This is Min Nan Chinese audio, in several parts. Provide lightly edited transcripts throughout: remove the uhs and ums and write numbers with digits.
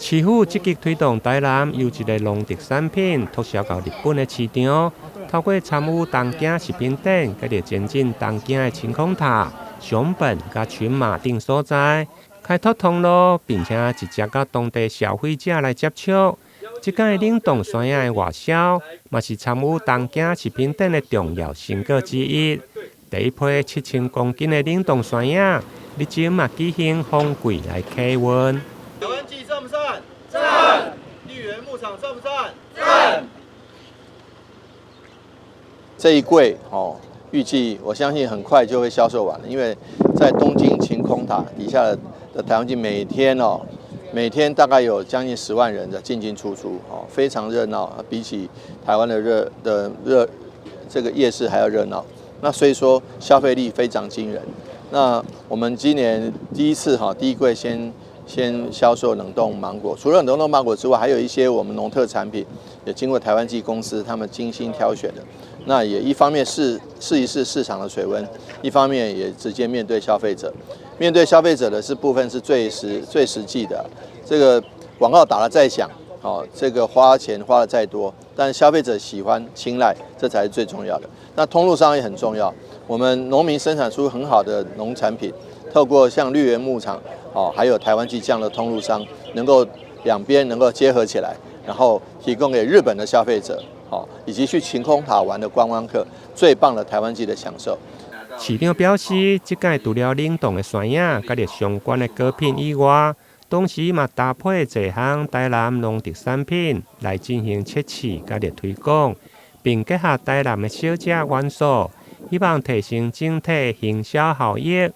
市府積極推動台南優質的農特產品拓銷到日本的市場，透過參與東京食品展，佮著前進東京的晴空塔、熊本佮群馬等所在，開拓通路，並且直接佮當地消費者來接觸。這擺冷凍山藥的外銷，嘛是參與東京食品展的重要成果之一。第一批7000公斤的冷凍山藥，日前嘛舉行封櫃來客運。台灣祭讚不讚？讚！綠園牧場讚不讚？讚！這一櫃哦，預計我相信很快就會銷售完了，因為在東京晴空塔底下的台灣祭，每天哦，每天大概有將近10萬人的進進出出，哦，非常熱鬧，比起台灣的熱的熱這個夜市還要熱鬧。那所以說消費力非常驚人。那我們今年第一次哈，第一櫃先銷售冷凍芒果，除了冷凍芒果之外，還有一些我們農特產品，也經過台灣祭公司他們精心挑選的。那也一方面試試一試市場的水溫，一方面也直接面對消費者。面對消費者的是部分是最實際的。這個廣告打得再響，哦，這個花錢花得再多，但消費者喜歡青睞，這才是最重要的。那通路商也很重要，我們農民生產出很好的農產品，透過像綠園牧場，哦，還有台灣祭這樣的通路商，能夠兩邊能夠結合起來，然後提供給日本的消費者，哦，以及去晴空塔玩的觀光客，最棒的台灣祭的享受。市長表示，這擺除了冷凍的山藥，佮著相關的果品以外，同時嘛搭配濟項台南農特產品來進行測試，佮著推廣，並結合台南的小食元素，希望提升整體行銷效益。佇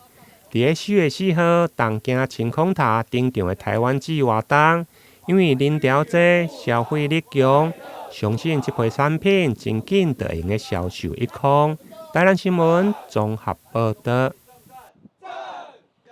咧4月4號東京晴空塔登場的台灣祭活動，因為人潮濟、消費力強，相信這批產品真緊就會用銷售一空。台南新聞綜合報導。